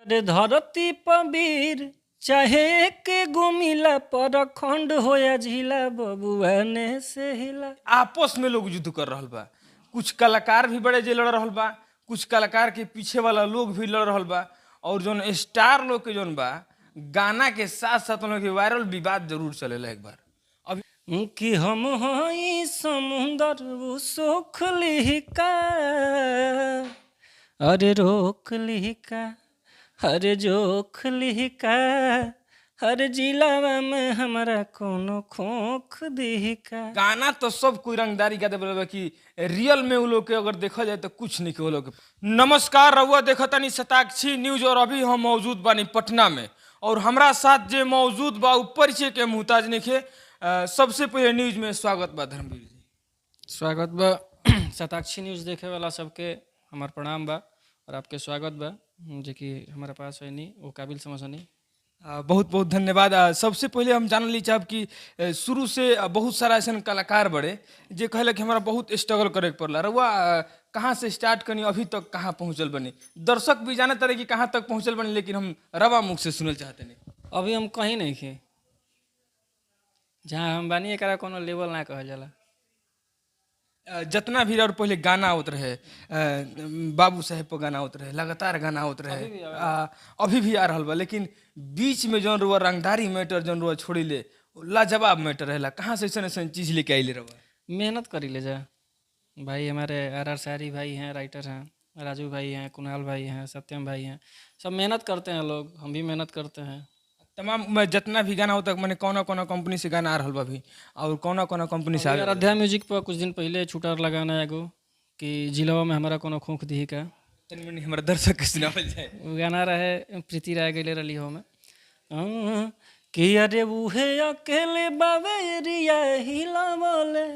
अरे धरती पबीर चाहे के गुमिला पर खंड होया झिला बबुआ ने से हिला। आपस में लोग युद्ध कर रहल बा। कुछ कलाकार भी बड़े जे लड़ रहल बा, कुछ कलाकार के पीछे वाला लोग भी लड़ रहल बा और जौन स्टार लोग के जौन बा गाना के साथ साथ उन लोग के वायरल विवाद जरूर चलेला एक बार अभी। कि हम हई समुंदर उ सोख लिहिका, अरे रोक लिहिका, अरे जोख लिहिका, हर जिलावा में हमरा कोनो खोख दिहिका। गाना तो सब कोई रंगदारी गाते बोले बा कि रियल में उ लोग के अगर देखा जाए तो कुछ नहीं के वो लोग के। नमस्कार, रउआ देखतानी शताक्षी न्यूज और अभी हम मौजूद बानी पटना में और हमरा साथ जे मौजूद बा उ परिचय के मुहताज नइखे। सबसे पहले न्यूज में स्वागत बा धर्मवीर जी। स्वागत बा। शताक्षी न्यूज़ देखे वाला सबके हमार प्रणाम बा और आपके स्वागत बा जे कि हमारा पास है नहीं वो काबिल समझनी। बहुत बहुत धन्यवाद। सबसे पहले हम जानल ली चाहब कि शुरू से बहुत सारा ऐसा कलाकार बड़े जे कहले कि हमारा बहुत स्ट्रगल करे के पड़ला। रउआ कहाँ से स्टार्ट करनी, अभी तक कहाँ पहुँचल बनी? दर्शक भी जानत रहे कि कहाँ तक पहुँचल बनी, लेकिन हम रवा मुख से सुनल चाहते नहीं। अभी हम कहीं नहीं खे, जहाँ हम बानी एकरा कोनो लेवल ना कहल जाला। जितना भी और पहले गाना आवत रहे, बाबू साहेब पर गाना आवत रहे, लगातार गाना आवत रहे, अभी भी आ रहल बा, लेकिन बीच में जौन रुआ रंगदारी मैटर जौन रुआ छोड़ी ले लाजवाब मैटर रहेला। कहाँ से ऐसा ऐसा चीज लेके आइले रहुआ? मेहनत करी ले जा भाई। हमारे आर आर सारी भाई हैं, राइटर हैं, राजू भाई हैं, कुणाल भाई हैं, सत्यम भाई हैं, सब मेहनत करते हैं लोग, हम भी मेहनत करते हैं। तमाम मैं जितना भी गाना होता मैंने कौना कौना कंपनी से गाना आ रहल बा अभी और कौना कौना कंपनी से आ अभी आराध्या म्यूजिक पर कुछ दिन पहले छूटर लगाना एगो कि जिलावा में हमारा कोनो खोख दिही का। तनी मनी हमारा दर्शक के सुनावल जाए। उ गाना रहे, प्रीति राय गईले रही हो में कि अरे उहे अकेले बाबे रिया हिला बोले,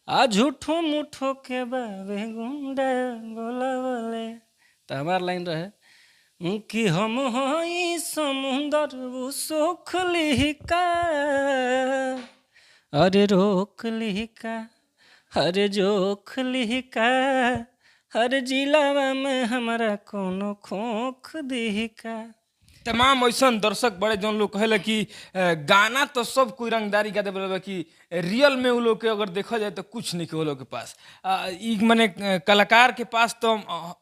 आ झूठो मुठो के बाबे गुंडा बोला बोले। तो हमार लाइन रहे कि हम हई समुंदर उ सोख लिहिका, अरे रोक लिहिका, अरे जोख लिहिका, हर जिलावा में हमरा कोनो खोख दिहिका। तमाम ऐसा दर्शक बड़े जौन लोग कहेला कि गाना तो सब कोई रंगदारी गाते बोले बा कि रियल में उ लोग के अगर देखा जाए तो कुछ नहीं के वो लोग के पास। ई माने कलाकार के पास तो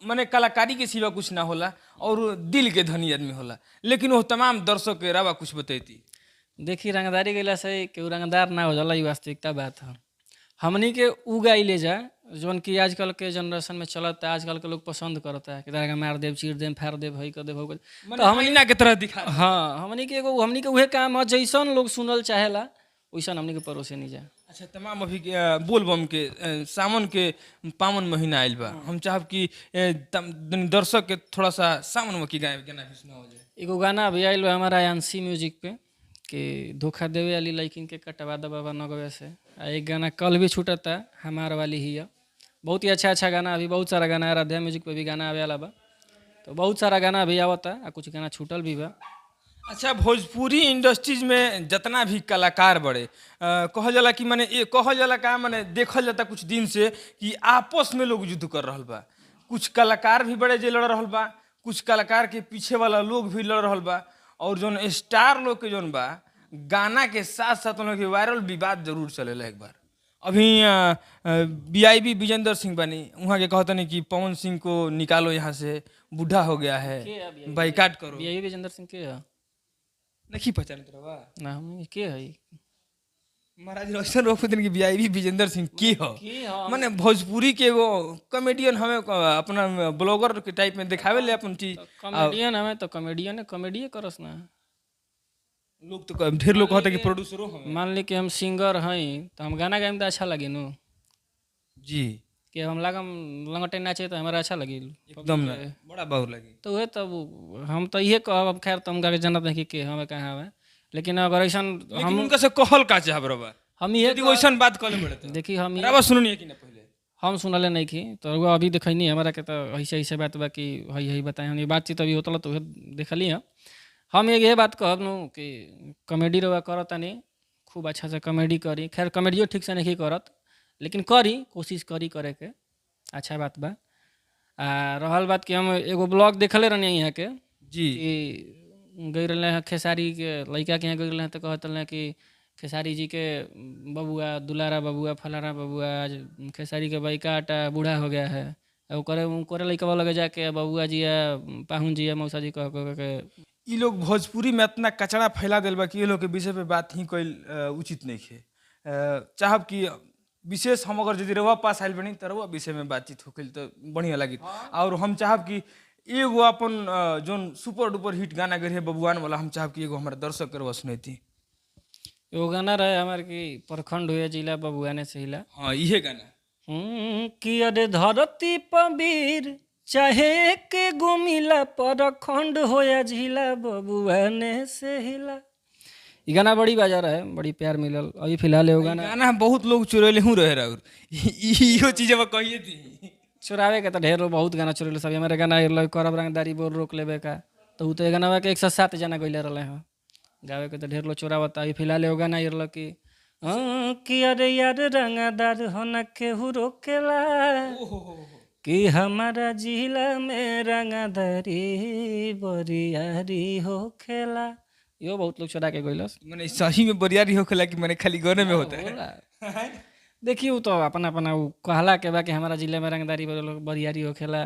माने कलाकारी के सिवा कुछ ना होला और दिल के धनी आदमी होला, लेकिन वो तमाम दर्शक के रवा कुछ बतैती। देखी, रंगदारी गईला से केहू रंगदार ना हो जाला, ई वास्तविकता बात है। हमनी के उ गाई ले जा जौन कि आजकल के जनरेशन में चलता है, आजकल के लोग पसंद करता है कि तरह मार देव, चीर देव, फाड़ देव, हई कर देव, हऊ कर देव। तो हम के तरह दिखा। हाँ, हमनी के एगो हमनी के उहे काम है जैसन लोग सुनल चाहेला वैसन हमनी के परोसे नहीं जा। अच्छा, तमाम अभी के, बोलबम के सावन के पावन महीना आयल बा, हम चाहब कि दर्शक के थोड़ा सा सावन में की गाना भी सुनावल जाए। एगो गाना अभी आयल बा हमारा आयांसी म्यूजिक पे कि धोखा देवे वाली लड़किन के कटवा दे बाबा नगवे से। आ एक गाना कल भी छूटता हमार वाली ही है। बहुत ही अच्छा अच्छा गाना, अभी बहुत सारा गाना आराध्या म्यूजिक पे भी गाना आवे वाला बा, तो बहुत सारा गाना अभी आवता आ कुछ गाना छूटल भी बा। अच्छा, भोजपुरी इंडस्ट्रीज में जितना भी कलाकार बड़े कहल जाला कि माने ये कहल जाला का माने देखल जाता कुछ दिन से कि आपस में लोग युद्ध कर रहल बा। कुछ कलाकार भी बड़े जे लड़ रहल बा, कुछ कलाकार के पीछे वाला लोग भी लड़ रहल बा और जौन स्टार लोग के जौन बा गाना के साथ साथ उन लोग के वायरल विवाद जरूर चलेला एक बार। अभी B I B Vijendra Singh बनी वहाँ के कहतनी कि पवन सिंह को निकालो यहाँ से, बूढ़ा हो गया है, बाइकाट करो। यही विजेंद्र सिंह के है? नहीं पहचानत रवा? ना, हम के है। महाराज रोशन रोक दिन की B I B Vijendra Singh की हो? के हो? माने भोजपुरी के एगो कॉमेडियन हमें अपना ब्लॉगर के टाइप में दिखावे ले अपन चीज। कॉमेडियन हमें तो कॉमेडियन कॉमेडी करस ना। लोग तो ढेर लोग कहते कि प्रोड्यूसरो हमें। मान ली कि हम सिंगर हई तो हम गाना गाएम तो अच्छा लगी नु। जी। कि हम लागम लंगटे नाचे तो हमारा अच्छा लगी? एकदम ना, बड़ा बाउर लगी। तो वह तब हम तो इहे कहब। अब खैर तुम के जानत नहीं कि हमें कहाँ हमें, लेकिन अगर ऐसा हम उनका से कहल का चाहब रवा? हम इहे यदि वैसन बात कहले बड़े तो देखी हम रवा सुननी है कि ना पहले? हम सुनले नहीं की तो रउआ अभी देखनी हमारा के तो ऐसे ऐसे बात बा कि हई हई बताए हम बातचीत अभी होतल तो उहे देखली हैं। हम एक ये बात कहब नु कि कॉमेडी रउआ करतानी, खूब अच्छा से कॉमेडी करी। खैर कॉमेडियो ठीक से नहीं करत, लेकिन करी, कोशिश करी करे के, अच्छा बात बा। आ रहल बात कि हम एगो ब्लॉग देखले रहनी यहाँ के। जी। कि गई रहे हैं खेसारी के लड़का के यहाँ गई रहे हैं तो कहत रहे कि खेसारी जी के बबुआ दुलारा बबुआ फलाना बबुआ आज खेसारी के बैका आटा बूढ़ा हो गया है, आ ओकरे ओकरे लड़कवा लगे जाके बबुआ जी या पाहुन जी या मौसा जी कह कह के। ई लोग भोजपुरी में इतना कचरा फैला दिल बा कि ये लोग के विषय पे बात ही कोई उचित नहीं है। चाहब कि विशेष हम अगर यदि रउआ पास आयल बनी तो रउआ विषय में बातचीत होखिल तो बढ़िया लगी। और हम चाहब कि एगो अपन जोन सुपर डुपर हिट गाना गे रहे बबुआन वाला, हम चाहब कि एगो हमारे दर्शक के रउआ सुनैती। एगो गाना रहे हमार कि प्रखंड हुए जिला बबुआने से हिला। हाँ, इहे गाना। कि अरे धरती पबीर चाहे के गुमिला परखंड होया जिला बबुआने से हिला। ई गाना बड़ी बाजार है, बड़ी प्यार मिलल। अभी फिलहाल एगो गाना गाना बहुत लोग चुरैले हूँ रहे राउर, इहो चीज अब कहिए थी। चुरावे के तो ढेर लोग बहुत गाना चुरेले सब। हमारे गाना आइल करब रंगदारी बोल रोक लेबे का, तो उ तो गाना के 107 जना गइले रहले हँ गावे के, तो ढेर लोग चोरावता। अभी फिलहाल एगो गाना आइल कि हाँ, कि अरे यार रंगदार होना केहू रोकेला कि हमारा जिला में रंगदारी बरियारी होखेला। यो बहुत लोग चोरा के गइलस। माने सही में बरियारी होखेला कि माने खाली गाने में होता है? होला। देखिए उ तो अपना अपना उ कहला के बा कि हमारा जिला में रंगदारी बरियारी होखेला।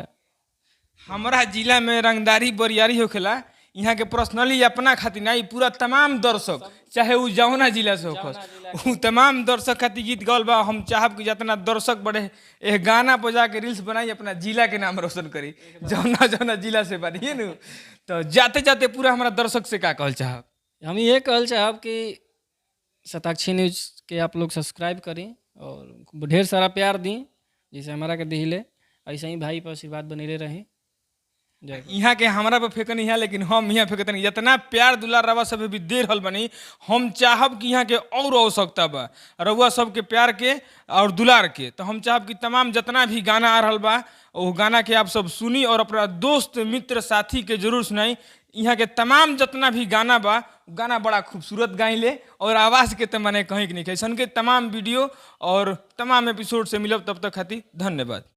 हमारा जिला में रंगदारी बरियारी होखेला, यहाँ के पर्सनली अपना खातिर ना, पूरा तमाम दर्शक चाहे उ जौना जिला से होखस उ तमाम दर्शक खातिर गीत गावल बा। हम चाहब कि जितना दर्शक बढ़े एह गाना पर जाके रील्स बनाई, अपना जिला के नाम रोशन करी, जौना जौना जिला से बनी नु। तो जाते जाते पूरा हमारा दर्शक से का कहल चाहब? हम ये कहल चाहब कि शताक्षी न्यूज़ के आप लोग सब्सक्राइब करी और ढेर सारा प्यार दी जैसे हमारा के दिहिले, ऐसे ही भाई पर आशीर्वाद बनेले रही। जय। यहाँ के हमरा पे फेंकनी है लेकिन हम यहाँ फेंकतनी। जितना प्यार दुलार रवा सब भी दे रहल बनी, हम चाहब कि यहाँ के और आवश्यकता बा रउआ सबके प्यार के और दुलार के। तो हम चाहब कि तमाम जितना भी गाना आ रहल बा वो गाना के आप सब सुनी और अपना दोस्त मित्र साथी के जरूर सुनाई। यहाँ के तमाम जितना भी गाना बा गाना बड़ा खूबसूरत गाइले और आवाज़ के तो मने कहीं के नहीं। ऐसन के तमाम वीडियो और तमाम एपिसोड से मिलब, तब तक खातिर धन्यवाद।